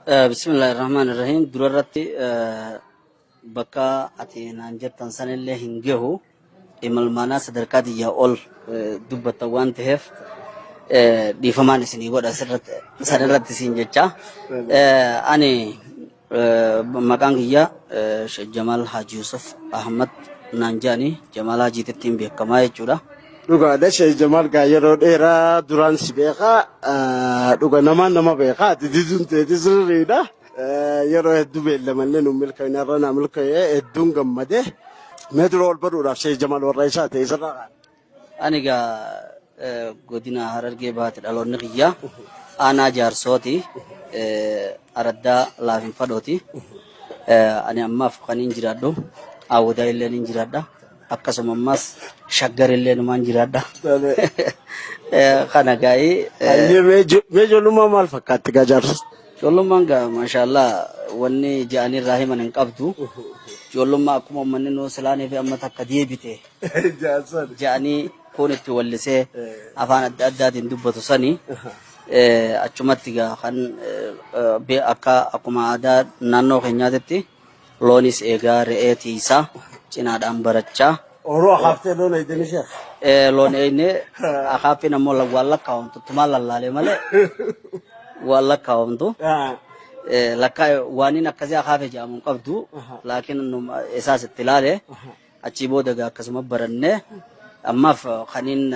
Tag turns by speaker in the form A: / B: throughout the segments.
A: Bismillaahi Rahmaani Rahiim. Dura irratti bakka ati naan jettan sanillee hin gahu. Imalmaanaa sadarkaa tiyyaa ol dubbattan waan ta'eef dhiifamaan isinii godha sanirratti siin jecha. Ani maqaan kiyya Sheekh Jamaal Haji Yusuf Ahmad naan jedhani Jamaal Hajiitittiin beekamaa jechuudha.
B: Dhugaadha Sheekh Jamaal gaa yeroo dheeraa duraan si beekaa dhuga namaan nama beekaa ati diduun teeti sirriidha. Yeroo hedduu beellamallee nu milkaa'ina irra naa milkaa'ee hedduun gammade. Mee dura ol baruudhaaf Sheekh Jamaal warra isaa ta'e isarraa kaana.
A: Ani egaa godina Harargee Bahaati dhaloonni kiyya. Aanaa Jaarsooti. Araddaa Laafin Fadhooti. Ani ammaaf kan hin jiraadhu. Awwadaa illee hin jiraadha. Akkasuma ammas Shaggar illee numaan jiraadha. Kana gaa'ii.
B: Hayyee mee ijoollummaa maal fakkaatti gaa jaarsos?
A: Ijoollummaan gaa maashaallah wanni ja'anii irraa himan hin qabdu. Ijoollummaa akkuma uummanni nuu silaanii fi amma takka deebite.
B: Jaarsan.
A: Ja'anii kuun itti wallisee afaan adda addaatiin dubbatu sani achumatti gaa kan akka akkuma aadaa naannoo keenyaatitti loonis eegaa re'ee tiisaa cinaadhaan barachaa.
B: Ooruu akaaftee loon eegdanii sheekh.
A: Loon eegne akaaffiin ammoo waan lakkaawamtu tumaan lallaalee malee waan lakkaawamtu. Lakkaa waaniin akkasii akaafe jedhamu hin qabdu laakiin isaas itti ilaale. Achii booda egaa akkasuma barannee ammaaf kaniin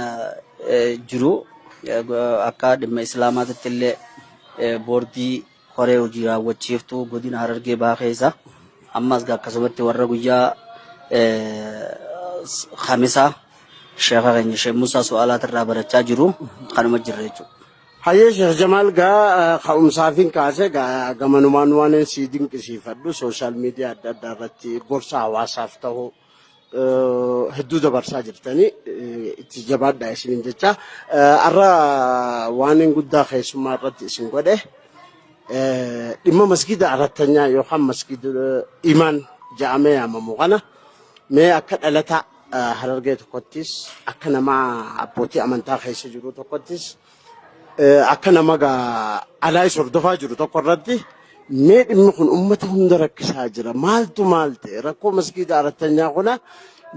A: jiru akka dhimma Islaamaatitti illee boordii koree hojii raawwachiiftuu godina Harargee Bahaa keessa ammas egaa akkasumatti warra guyyaa Khamisaa sheekha keenya Sheekh Musaa Su'aalaat irraa barachaa jiru kanuma jirra jechuudha.
B: Hayyee Sheekh Jamaal gaa ka'umsaafin kaase gaa gamanumaan waan sii dinqisiifadhu sooshaal miidiyaa adda addaa irratti gorsa hawaasaaf ta'u hedduu dabarsaa jirtanii itti jabaadhaa isiniin jecha. Har'a waan guddaa keessummaa irratti isin godhe dhimma masgiida arattanyaa yookaan masgiida imaan ja'amee yaamamu kana mee akka dhalataa Harargee tokkottis akka nama abbootii amantaa keessa jiru tokkottis akka nama alaa isa hordofaa jiru tokko irratti mee dhimmi kun uummata hunda rakkisaa jira. Maaltu maal ta'e rakkoo masgiida arattanyaa kuna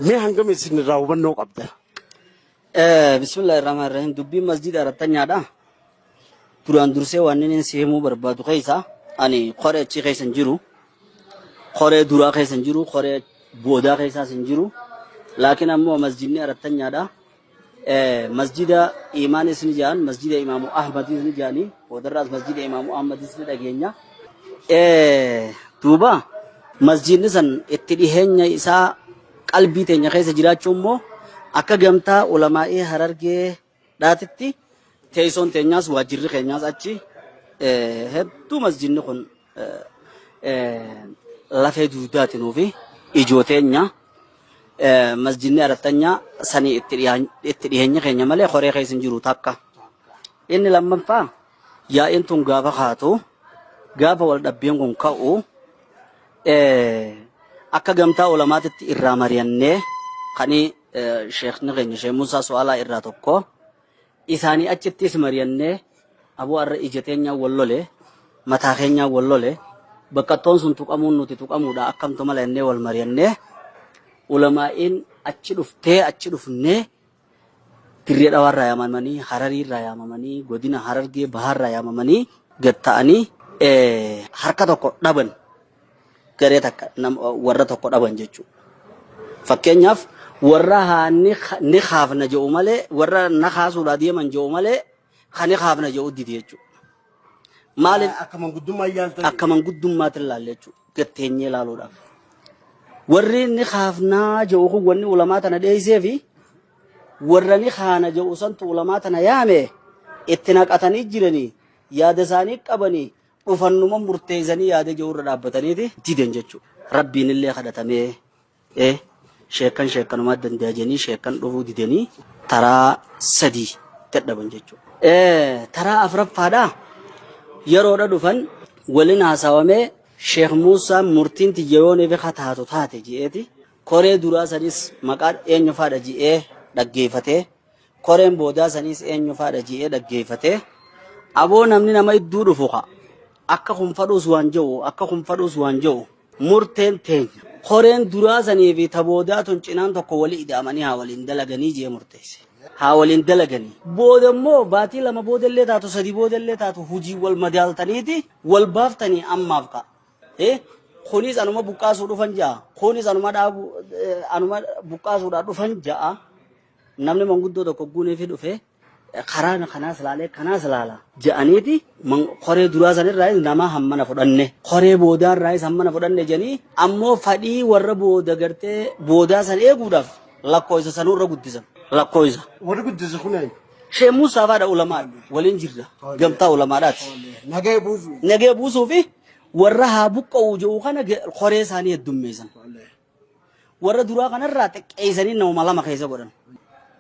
B: mee hangam isin irraa hubannoo qabda?
A: Bismillaahi Rahmaan Rahiim. Dubbiin masjiida arattanyaadha. Duraan dursee waan inni si himuu barbaadu keessa ani koree achii keessa hin jiru. Koree duraa keessa hin jiru. Koree boodaa keessaas hin jiru. Laakiin ammoo masjidni arattanyaadha. Masjida Imaanis ni jedhan, masjida Imaamu Ahmadis ni jedhani, boodarraas masjida Imaamu Ahmadis ni dhageenya. Duuba masjidni san itti dhiheenya isaa qalbii teenya keessa jiraachuu immoo akka gamtaa ulamaa'ii Harargee dhaatitti teessoon teenyaas waajjirri keenyaas achi hedduu masjidni kun lafee duudaati nuufi ijoo teenya masjidni arattanyaa sanii itti dhiheenya keenya malee koree keessa hin jiru takka. Inni lammaffaa yaa'iin tun gaafa kaatu gaafa wal dhabbiin kun ka'u akka gamtaa ulamaatitti irraa mari'annee kani sheekni keenya Sheekh Musaa Su'aalaa irraa tokko isaanii achittis mari'annee aboo har'a ija teenyaan wal lole mataa keenyaan wal lole baqqattoon sun tuqamuun nuti tuqamuudha akkamtu mala jennee wal mari'annee ulamaa'iin achi dhuftee achi dhufnee Dirree Dhawaarraa yaamamanii, Harariirraa yaamamanii, godina Harargee Bahaarraa yaamamanii gad ta'anii harka tokko dhaban garee takka warra tokko dhaban jechuudha. Fakkeenyaaf warra haa ni kaafna jedhu malee warra na kaasuudhaa deeman jedhu malee kan ni kaafna jedhu dide jechuudha. Maaliif
B: Akka manguddummaa yaaltan.
A: Akka manguddummaatti ilaalle jechuudha. Gad teenyee ilaaluudhaaf. Warri ni kaafnaa jedhu kun wanni ulamaa tana dheeysee fi warra ni kaana jedhu santu ulamaa tana yaame itti naqatanii jiranii yaada isaanii qabanii dhufannuma murteessanii yaada jedhu irra dhaabbataniiti didan jechuudha. Rabbiin illee kadhatamee Ee sheekkan sheekkanumaa danda'a jedhanii sheekkan dhufuu didanii taraa sadii dadhaban jechuudha. Ee taraa afuraffaadhaa yeroodha dhufan waliin haasawamee Sheekh Muusaan murtiin tiyya yoon ifi taatu taate je'eeti koree duraa sanis maqaa eenyufaadha je'ee dhaggeeffatee koreen boodaa saniis eenyufaadha je'ee dhaggeeffatee aboo namni nama idduu dhufu ka Akka kun fadhuus waan jedhu, akka kun fadhuus waan jedhu, murteen teenya. Koreen duraa sanii fi ta boodaa tun cinaan tokko wali ida'amanii haa waliin dalaganii jee murteesse. Haa waliin dalaganii. Booda immoo baatii 2 booda illee taatu 3 booda illee taatu hujii wal madaaltaniiti wal baaftanii ammaaf ka'a. Kunis anuma buqqaasuu dhufan ja'a. Kunis anuma dhaabu anuma buqqaasuudhaa dhufan ja'a. Namni manguddoo tokko guuneefi dhufe karaa kanaas laalee kanaas laala ja'aniiti koree duraa sanirraayis nama hammana fudhanne koree boodaarraayis hammana fudhanne jedhanii ammoo fadhii warra booda gartee boodaa san eeguudhaaf lakkoofsa sanurra guddisan lakkoofsa.
B: Warri guddise kun eenyu?
A: Shee Muusaa faadha ulamaa waliin jirra gamtaa ulamaadhaati.
B: Nagaya buusuu.
A: Nagaya buusuu fi warra haa buqqa'uu jedhu kana koree isaanii heddummeessan. Warra duraa kanarraa xiqqeessanii namuma 2 keessa godhan.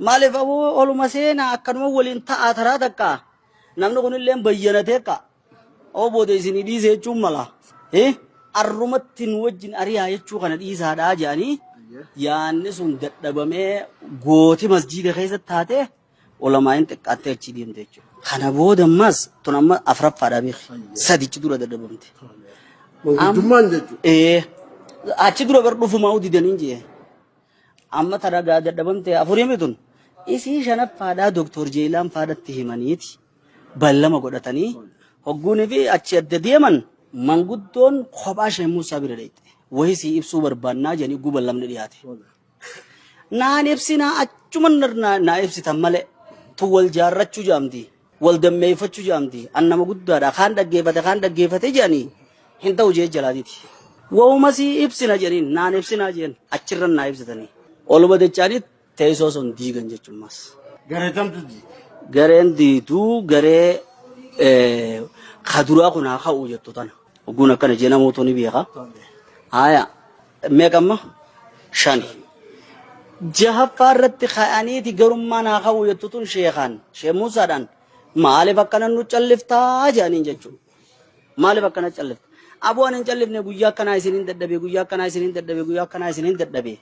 A: Maaliif aboo oluma seenaa akkanuma waliin ta'aa taraa takka namni kunillee bayyanatee ka oo booda isinii dhiise jechuun mala. Arrumatti nu wajjin ari'aa jechuu kana dhiisaadhaa jedhanii yaanni sun dadhabamee gooti masjiida keessa taatee ulamaa'iin xiqqaattee achii deemte jechuudha. Kana booda ammas tun amma afuraffaadha beeki. Sadichi dura dadhabamte.
B: Manguddummaan jechuudha.
A: Ee achi dura bar dhufumaa didaniin jee. Amma tana gaa dadhabamte afurii tun isii shanaffaadhaa Doktor Jeelaan faadhatti himaniiti ballama godhatanii hogguunii fi achi adda deeman manguddoon kophaa Sheek Muusaa bira dhayxe. Wayii sii ibsuu barbaannaa jedhanii guban lamni dhiyaate. Naan ibsinaa achuma naa ibsitan malee tun wal jaarrachuu jaamti wal dammeeffachuu jaamti an nama guddaadha kaan dhaggeeffate kaan dhaggeeffate jedhanii hin ta'u jee jalaatiiti. Wahuma sii ibsina jedhaniin naan ibsinaa jeen achirran naa ibsitanii. Oluma dachaanii teessoo sun diigan jechuun
B: Garee tamtu diige?
A: Gareen diiduu garee kaduraa kun haa ka'u jettu tana. Ogguun akkana jee namoota ni beeka. Haaya meeqa amma? Shani. Jahaffaa irratti ka'aniiti garummaan haa ka'u jettu tun sheekaan shee Muusaadhaan maaliif akkana nu calliftaa jedhaniin jechuudha. Maaliif akkana callifta? Aboo ani hin callifne guyyaa akkanaa isiniin dadhabee guyyaa akkanaa isiniin dadhabee guyyaa akkanaa isiniin dadhabee.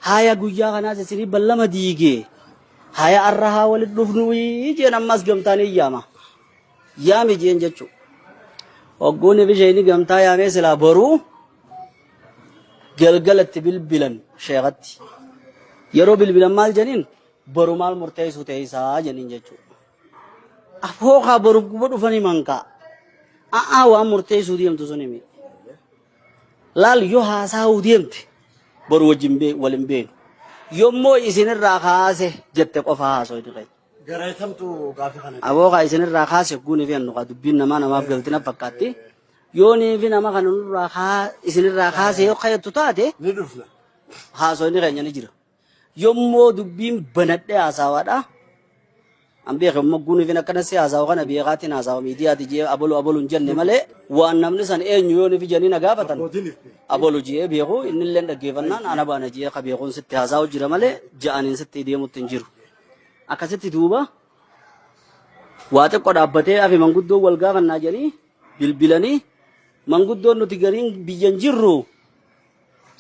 A: Haaya guyyaa kanaas isinii ballama diigee. Haaya arra haa walitti dhufnu jeen ammas gamtaan hin yaama. Yaami jeen jechuudha. Hogguun fi sheeyni gamtaa yaamee silaa boruu galgalatti bilbilan sheekatti. Yeroo bilbilan maal jedhaniin boru maal murteessuu teessaa jedhaniin jechuudha. Afoo kaa boru guba dhufanii mankaa. A'aa waan murteessuu deemtu sun himi. Laal yoo haasaa'uu deemte boru wajjin wal hin beenu. Yommoo isinirraa kaase jette qofa haasoo inni keenya.
B: Garee kamtu gaafii kana?
A: Aboo kaa isinirraa kaase guuni fi annu kaa dubbiin namaa namaaf galti na fakkaatti. Yoo nii fi nama kana nurraa kaa isinirraa kaase yoo kayattu taate
B: Ni dhufna.
A: haasoo inni keenya ni jira. Yommoo dubbiin banadhee haasawaadha. An beeke mogguun ifin akkana si haasawa kana beekaatiin haasawa miidiyaati jee abalu abalu hin jenne malee waan namni san eenyu yoo nifi jedhanii na gaafatan
B: Abbootiin if beeku.
A: abalu jee beeku innillee dhaggeeffannaan ana baana jee ka beekuun sitti haasawu jira malee ja'aniin sitti deemutti hin jiru. Akkasitti duuba waa xiqqoo dhaabbatee afi manguddoon wal gaafannaa jedhanii bilbilanii manguddoon nuti gariin biyya hin jirru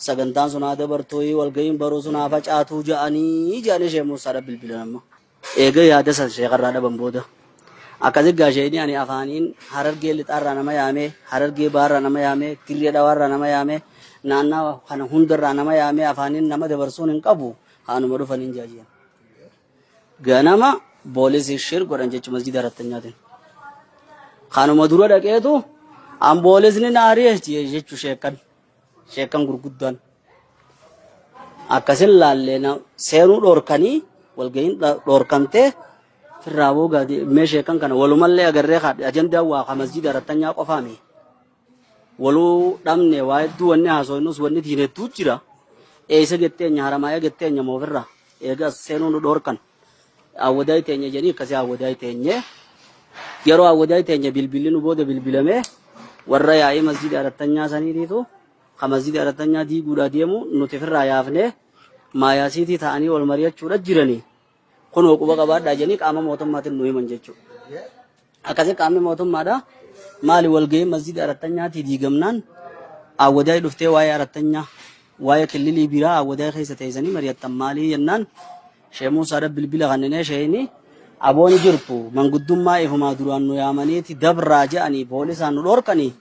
A: Sagantaan sun haa dabartuu walga'iin baruu sun haa facaatuu ja'anii ja'anii Sheekh Muusaadha bilbilan amma. Eega yaada san sheekarraa dhaban booda. Akkasi gaa sheekni ani afaaniin Harargee lixaarraa nama yaamee, Harargee bahaarraa nama yaamee, Dirree Dhawaarraa nama yaamee, naannawa kana hundarraa nama yaamee afaaniin nama dabarsuun hin qabu haanuma dhufaniin ja'a ji'an. Ganama boolisii shir godhan jechuun masjida Harattanyaatiin. Kanuma dura dhaqeetu an boolisni na ari'e jechuu sheekkan. Sheekkan gurguddaan. Akkasin laallee na seenuu dhoorkanii walga'iin dhoorkamtee firraa boogaa mee sheekkan kana walumallee agarree kaadhe ajandaan waa ka masjida Harattanyaa qofaami. Waluu dhabne waa hedduu wanni haasoynus wanni diin hedduu jira. Eessa getteenya haramaaya getteenya moo ofirraa eega as seenuu nu dhoorkan. Awwadaay teenya jedhanii akkasii awwadaay teenye. Yeroo awwadaay teenya bilbilli nu booda bilbilame warra yaa'ii masjida Arattanyaa saniitiitu ka masjida Arattanyaa diiguudhaa deemu nuti ofirraa yaafne maayaasiitii ta'anii wal mari'achuudha jiranii. Kunoo quba qabaadhaa jedhanii qaama mootummaatiin nu himan jechuudha. Akkasii qaamni mootummaadha maali walga'ii masjida Arattanyaatii diigamnaan Awwadaay dhuftee waa'ee Arattanyaa waa'ee killilii biraa Awwadaay keessa teessanii mari'attan maalii jennaan Sheekh Muusaadha bilbila kanneenee sheeyini Aboon jirtu manguddummaa ifumaa duraan nu yaamaniiti dabraa je'anii poolisaan nu dhorkanii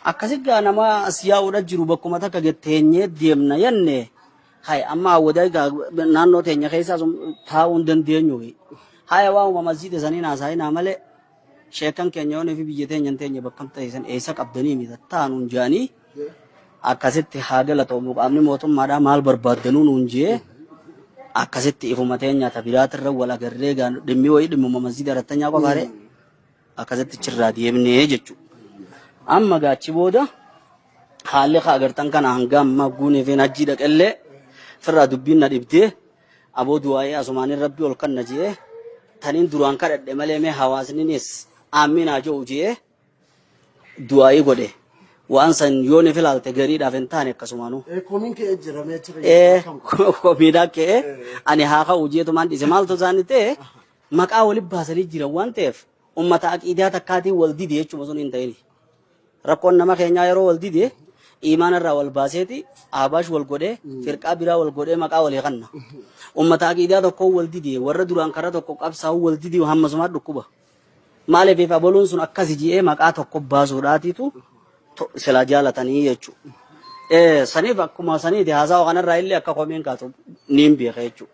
A: akkasi gaa nama as yaa'uudha jiru bakkuma takka getteenyee deemna jenne hay amma awwadaa gaa naannoo teenya keessaa sun taa'uu hin dandeenyu. Haya waa'uma masjiida saniin haasa'inaa malee sheekan keenya yoonii fi biyya teenya hin teenye bakkam ta'e san eessa qabdanii miti taanuun je'anii akkasitti haa galatoomu qaamni mootummaadhaa maal barbaaddanuu nuun jee akkasitti ifuma teenya ta biraatirra wal agarree gaa dhimmi wayii dhimmuma masjiida rattanyaa qofaare akkasitti chirraa deemnee jechuudha. Amma gaachi booda haalli ka agartan kana hanga amma guunee fi hajjii dhaqellee firraa dubbiin na dhibdee aboo du'aa'ee asumaanin rabbi ol kanna jee taniin duraan kadhadhe malee mee hawaasninis aammiin haa jedhu jee du'aa'ii godhe waan san yoo ni filaalte gariidhaaf hin taane akkasumaanuu.
B: Komiin kee jira mee jira.
A: Ee komiidhaa ka'ee ani haa ka'u jeetumaan dhiise maaltu isaanii ta'e maqaa walitti baasanii jiran waan ta'eef ummata aqiidaa takkaatiin wal dide jechuuma sun hin ta'in. Rakkoon nama keenyaa yeroo wal dide iimaana irraa wal baaseeti ahbaash wal godhee firqaa biraa wal godhee maqaa walii kanna. Ummata aqiidaa tokkoon wal dide warra duraan karaa tokko qabsaa'u wal dide hammasumaa dhukkuba. Maaliif aboluun sun akkasi ji'ee maqaa tokko baasuudhaatiitu silaa jaalatanii jechuudha. Saniif akkuma saniiti haasawa kanarraa illee akka komeen kaatu niin beeka jechuudha.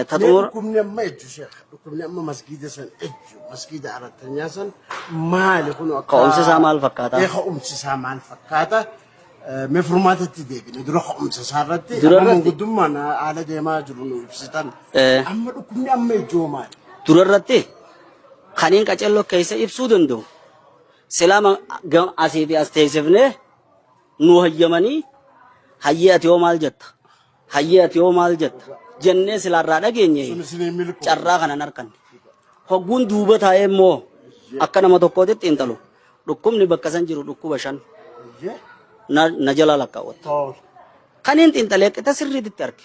A: Ta
B: Mee
A: xumura
B: dhukkubni amma ejju sheekh dhukkubni amma masgiida san ejju masgiida arattanyaa san maali kun akka
A: ka'umsi isaa maal fakkaata?
B: Ee ka'umsi isaa maal fakkaata? Mee furmaatatti deebine dura ka'umsa isaa irratti
A: Dura
B: amma
A: irratti
B: manguddummaan haala deemaa jiru nu ibsitan. Amma dhukkubni amma ejjoo maali?
A: Dura irratti kaniin qaceelloo keessa ibsuu danda'u silaa asii fi as teessifnee nu hayyamanii hayyee ati hoo maal jetta? Hayyee ati hoo maal jetta? Jennee silaa irraa dhageenye
B: Sun isinii milkoo.
A: Carraa kana hin arkanne. Hogguun duuba taa'ee immoo akka nama tokkootitti xiinxalu dhukkubni bakka san jiru dhukkuba shan na jalaa lakkaawwatta. Kaniin xiinxalee qixa sirriitti arge.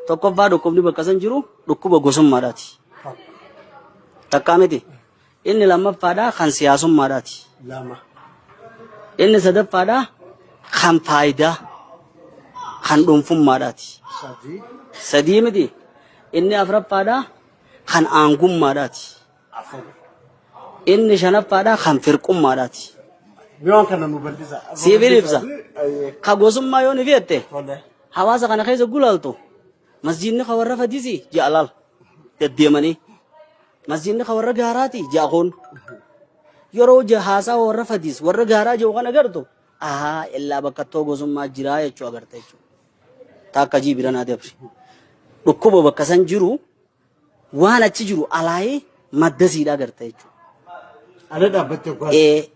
A: Tokkoffaa dhukkubni bakka san jiru dhukkuba gosummaadhaati. Takkaa miti. Inni lammaffaadhaa kan siyaasummaadhaati.
B: 2.
A: Inni sadaffaadhaa kan faayidaa kan dhuunfummaadhaati.
B: 3.
A: Sadii miti. Inni afuraffaadhaa kan aangummaadhaati.
B: 4.
A: Inni shanaffaadhaa kan firqummaadhaati.
B: Mee waan kana nu bal'isa.
A: Siifin ibsa. Ka gosummaa yoo ni feette
B: Tole.
A: Hawaasa kana keessa gulaaltu masjiidni ka warra fadisi ja'a laal deddeemanii masjiidni ka warra gaaraati ja'a kun yeroo haasaa warra fadis warra gaaraa jiru kan agartu ahaa illaa bakka too gosummaa jiraa jechuu agarta jechuudha. Taakka jii bira naa dabri. Dhukkuba bakka san jiru waan achi jiru alaayee madda siidhaa agarta jechuudha.
B: Ala dhaabbattee gwaa.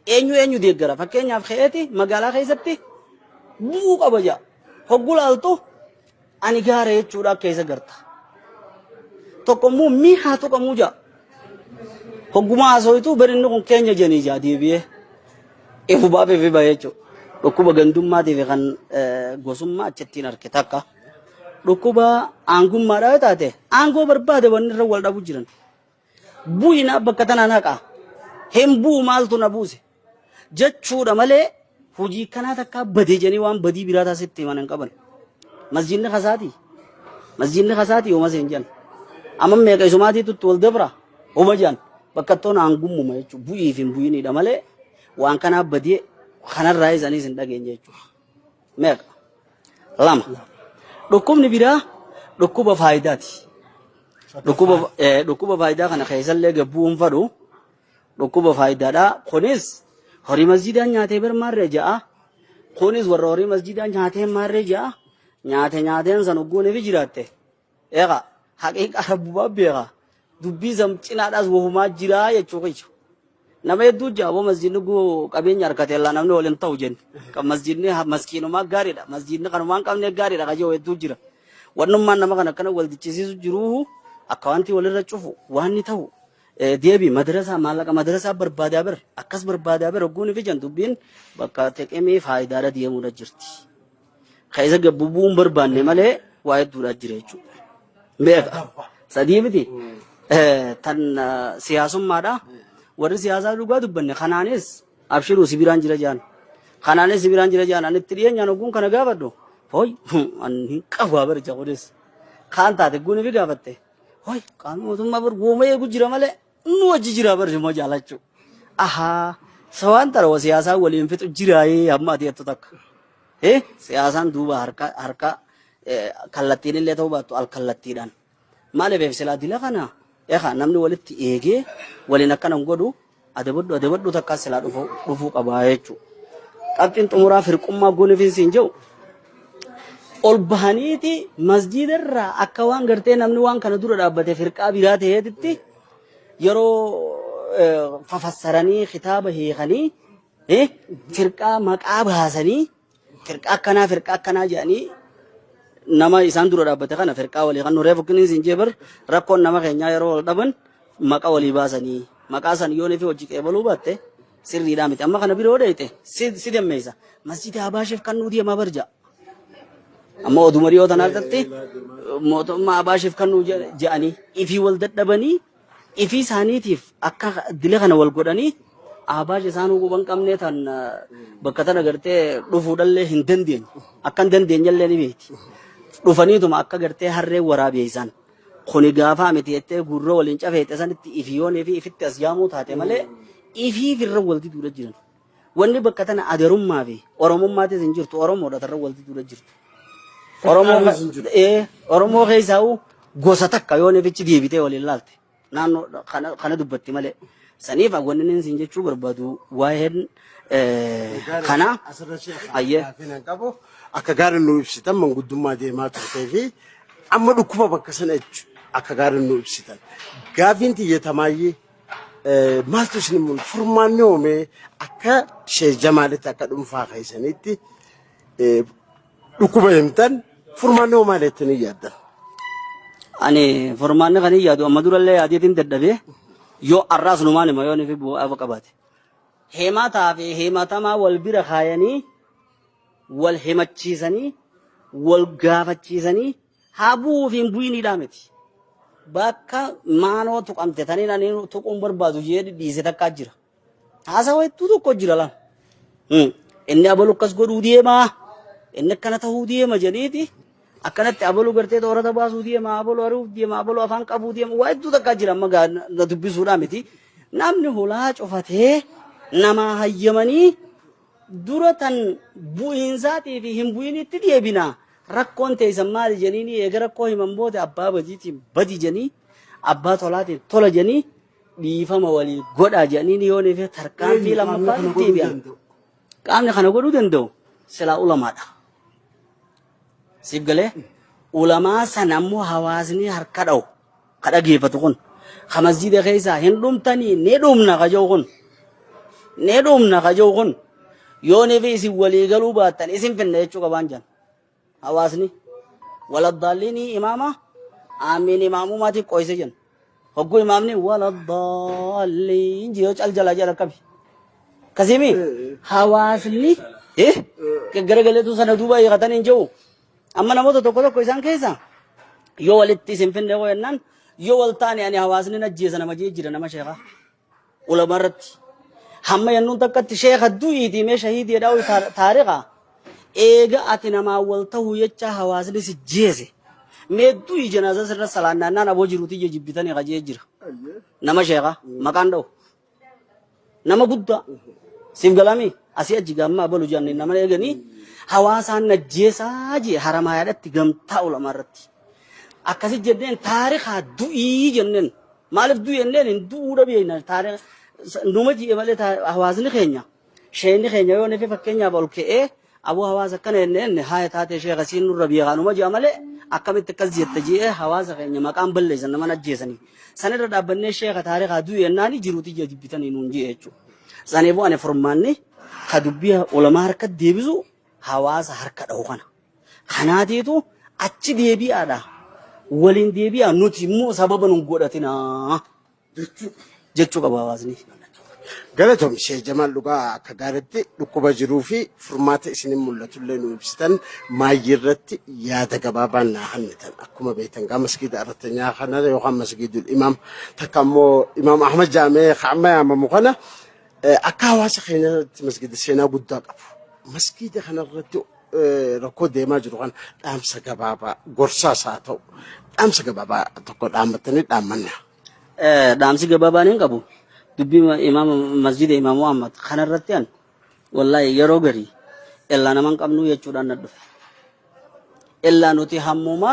A: Eenyu eenyu deeggara fakkeenyaaf ka'eeti magaalaa keessatti bu'uu qaba ja'a. Hogguu laaltu ani gaara jechuudha akka isa garta. Tokko immoo mii haa tuqamuu ja'a. Hoggumaa haasooytu bari inni kun keenya janii ja'a deebi'ee. Ifu baafee fi bahe jechuudha. Dhukkuba gandummaatiif kan gosummaa achittiin arke takka. Dhukkuba aangummaadhaa yoo taate aangoo barbaade wanni irra wal dhabu jiran. Bu'ina bakka tanaan haqa. Hin bu'u maaltu na buuse jechuudha malee hojii kanaa takkaa badee jedhanii waan badii biraa taasitti himan hin qaban. Masjiidni kasaati. Masjiidni kasaati yooma seen jedhan. Amma meeqa isumaatiitu itti wal dabra homa jedhan. Bakka toon aangummuma jechuudha. Bu'ii fi hin bu'iniidha malee waan kanaa badee kanarraa isaaniis hin dhageenye jechuudha. Meeqa? Lama. Dhukkubni biraa dhukkuba faayidaati. Dhukkuba dhukkuba faayidaa kana keessallee gabbuu hin fadhu. Dhukkuba faayidaadha. Kunis horii masjiidaa nyaatee bar maarree ja'a. Kunis warra horii masjiidaa nyaatee maarree ja'a. Nyaate nyaateen san hogguun fi jiraatte. Eegaa haqiiqaa rabbumaa beeka. Dubbii san cinaadhaas wahumaa jiraa jechuu kiyya. Nama hedduu jira aboo masjiidni guu qabeenya harkate illaa namni waliin ta'u jenne. Kan masjiidni maskiinumaa gaariidha. Masjiidni kanumaa hin qabne gaariidha kan jiru hedduu jira. Wannummaan nama kana akkana wal dichisiisu jiruu akka wanti walirra cufu waan ni ta'u. Deebi madrasaa maallaqa madrasaa barbaadaa bir akkas barbaadaa bir hogguun fi jan dubbiin bakka teqemii faayidaadha deemuudha jirti. Keessa gabbubuu hin barbaanne malee waa hedduudha jira jechuudha. Meeqa? Sadii miti. Tan siyaasummaadha. Warri siyaasaa dhugaa dubbanne kanaanis abshiruu si biraan jira jaan. Kanaanis si biraan jira jaan. Ani itti dhiyeenyaan ogguun kana gaafadhu. Hooy an hin qabu haa baricha kunis. Kaan taate guuni fi gaafatte. Hoy qaamni mootummaa bar wooma eegu jira malee nu wajji jira bar immoo jaalachuu. Ahaa sawaan tara siyaasaa waliin fixu jiraayee hamma ati jettu takka. Eh siyaasaan duuba harka harka kallattiin illee ta'uu baattu al kallattiidhaan. Maaliif silaa dila kana ekaa namni walitti eegee waliin akkana hin godhu adabadhu adabadhu takka silaa dhufuu qabaa jechuudha. Qabxiin xumuraa firqummaa gooniif siin jedhu ol bahaniiti masjiida irraa akka waan gartee namni waan kana dura dhaabbate firqaa biraa ta'eetitti yeroo fafassaranii kitaaba hiikanii firqaa maqaa baasanii firqaa akkanaa firqaa akkanaa jedhanii nama isaan dura dhaabbate kana firqaa walii kan reefu kiniin siin jee bar rakkoon nama keenyaa yeroo wal dhaban maqa walii baasanii maqaa san yoo fi hojii qeebaluu baatte sirriidhaa miti amma kana biroo dheeyte si demmeessa masjida Abaasheef kan nuu deemaa barja amma oduma dhiyoo tanaa irratti mootummaa Abaasheef kan nuu jedhanii ifii wal dadhabanii ifii isaaniitiif akka dila kana wal godhanii Ahbaash isaan quban qabnee tan bakka tana gartee dhufuudhallee hin dandeenye. Akka hin dandeenyellee ni beekti. Dhufaniituma akka gartee harree waraabeessan. Kuni gaafaa miti jettee gurra waliin cafeette sanitti ifi yoonii fi ifitti as yaamuu taate malee ifiif irra wal diduudha jiran. Wanni bakka tana adarummaa fi Oromummaatis hin jirtu Oromoodha tarra wal diduudha jirtu. Oromoo Oromoo keessaa'u gosa takka yoon ifichi deebitee waliin laalte naannoo kana dubbatti malee. Saniif wanni inni siin jechuu barbaadu waa'een kana.
B: Asirra sheekh gaaffiin qabu akka gaarii nu ibsitan manguddummaa deemaa turtee fi amma dhukkuba bakka sana jechu akka gaarii nu ibsitan. Gaaffiin tiyyatamaayyee maaltu isin mul'atu furmaanni hoomee akka Sheekh Jamaalitti akka dhuunfaa keessanitti dhukkuba himtan furmaanni hoo maal jettanii yaaddan?
A: Ani furmaanni kan hin yaadu amma durallee yaadeetiin dadhabee yoo arraas numaan hima yoo fi bu'aa qabaate. Himataa fi himatamaa wal bira kaayanii wal himachiisanii wal gaafachiisanii haa bu'uu fi hin bu'iniidhaa miti. Bakka maanoo tuqamte taniin ani tuquun barbaadu jee dhiise takkaa jira. Haasawa hedduu tokko jira laa. Inni abalu akkas godhuu deema. Inni akkana ta'uu deema jedhiiti. Akkanatti abalu gartee toorata baasuu deema, abalu ari'uuf deema, abalu afaan qabuu deema. Waa hedduu takkaa jira amma gaa na dubbisuudhaa miti. Namni hulaa cufatee namaa hayyamanii dura tan bu'iinsaatii fi hin bu'initti deebina. Rakkoon teessan maali jedhanii eega rakkoo himan booda abbaa badiitiin badi jedhanii abbaa tolaatiin tola jedhanii dhiifama walii godhaa jedhanii yoo fi tarkaanfii lammaffaa itti deebi'an. Qaamni kana godhuu danda'u silaa ulamaadha. Siif galee ulamaa sana ammoo hawaasni harka dha'u ka dhageeffatu kun ka masjiida keessaa hin dhumtanii ni dhumna ka jiru kun ni dhumna ka jiru kun yoo ni fi isin walii galuu baattan isin finna jechuu qabaan jedhan. Hawaasni waladdaalliinii imaama aamiin imaamumaatiif qoyse jenna. Hogguu imaamni waladdaalliin jiyoo cal jalaa jedhan akkami. Akkasiimi hawaasni garagaleetu sana duuba hiikatan hin jiru. Amma namoota tokko tokko isaan keessa yoo walitti isin finne hoo jennaan yoo wal taane ani hawaasni najjeesa nama jee jira nama sheekaa. Ulama irratti. Hamma yennuun takkatti sheeka du'iitii mee shahiidii jedhaa taariqa. Eega ati namaa wal ta'uu jecha hawaasni si jeese. Mee du'ii janaazaa sirra salaannaannaan aboo jiruutii ija jibbitanii qajee jira. Nama sheeka maqaan dha'u. Nama guddaa. Siif galaamii asii achi gaamma abalu jedhanii nama eeganii hawaasaan najjeesaa jee haramaayaadhatti gamtaa ulamaa irratti. Akkasi jenneen taarikaa du'ii jenneen. Maaliif du'e jenneen hin du'uu dhabeeyna taarikaa numa ji'e malee hawaasni keenya sheeyni keenya yoo nefe fakkeenyaaf ol ka'ee aboo hawaasa akkana jenne jenne haaya taatee sheeka siin nurra beekaa numa ji'a malee akkamitti akkas jetta ji'ee hawaasa keenya maqaan balleessan nama ajjeesanii sanirra dhaabbannee sheeka taarikaa du'e jennaani jiruuti ija jibbitanii nuun ji'e jechuudha. Saniifuu ani furmaanni ka dubbii ulamaa harka deebisu hawaasa harka dha'u kana. Kanaatiitu achi deebi'aadha. Waliin deebi'aa nuti immoo sababa nun godhatinaa jechuu qaba hawaasni.
B: Galatoom Sheekh Jamaal dhugaa akka gaariitti dhukkuba jiruu fi furmaata isinin mul'atullee nu ibsitan maayyii irratti yaada gabaabaan naa kennitan akkuma beektan gaa masgiida arrattanyaa kana yookaan masgiidul imaam takka immoo imaam Ahmad jaamee amma yaamamu kana akka hawaasa keenyaatti masgiida seenaa guddaa qabu. Masgiida kanarratti Rakkoo deemaa jiru kana dhaamsa gabaabaa gorsaas haa ta'u dhaamsa gabaabaa tokko dhaammatanii dhaammanna.
A: Dhaamsi gabaabaan hin qabu. Dubbii imaama masjida Imaam Muhammad kanarratti an wallaahi yeroo garii ellaa nama hin qabnu jechuudhaan na dhufe. Ellaa nuti hammuma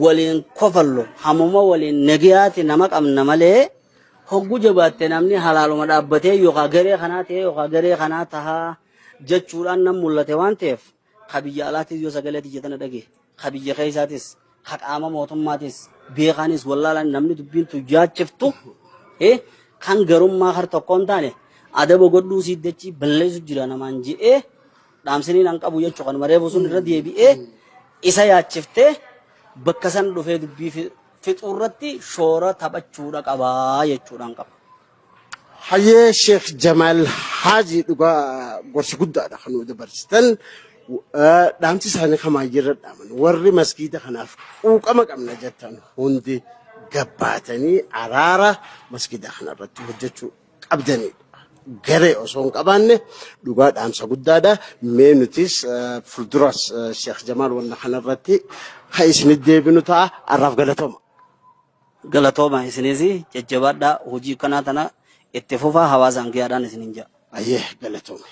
A: waliin kofallu hammuma waliin nagiyaati nama qabna malee hoggu jabaatte namni halaaluma dhaabbatee yookaan garee kanaa ta'ee yookaan garee kanaa tahaa jechuudhaan nan mul'ate waan ta'eef ka biyya alaatis yoo sagalee tiyya tana dhage ka biyya keessaatis ka qaama mootummaatis beekaanis wallaalaan namni dubbiin tun yaachiftu kan garummaa har tokko hin taane adaba godhuu sii dachii balleessu jira namaan je'ee dhaamsiniin an qabu jechuu kanuma reefu sun irra deebi'ee isa yaachiftee bakka san dhufee dubbii fixuu irratti shoora taphachuudha qabaa jechuudhaan qaba.
B: Hayyee Sheekh Jamaal Haajii dhugaa gorsa guddaadha kan nu dabarsitan. Dhaamsi isaanii kamaayyirra dhaaman warri masgiida kanaaf quuqama qabna jettan hundi gabbaatanii araara masgiida kanarratti hojjechuu qabdanidha. Garee osoo hin qabaanne dhugaa dhaamsa guddaadha. Mee nutis fuulduras Sheekh Jamaal wanna kanarratti kan isinitti deebinu ta'a. Har'aaf galatooma.
A: Galatooma isinis jajjabaadhaa hojii akkanaa tana itti fufaa hawaasaan gahaadhaan isiniin jedha.
B: Ayyee galatoome.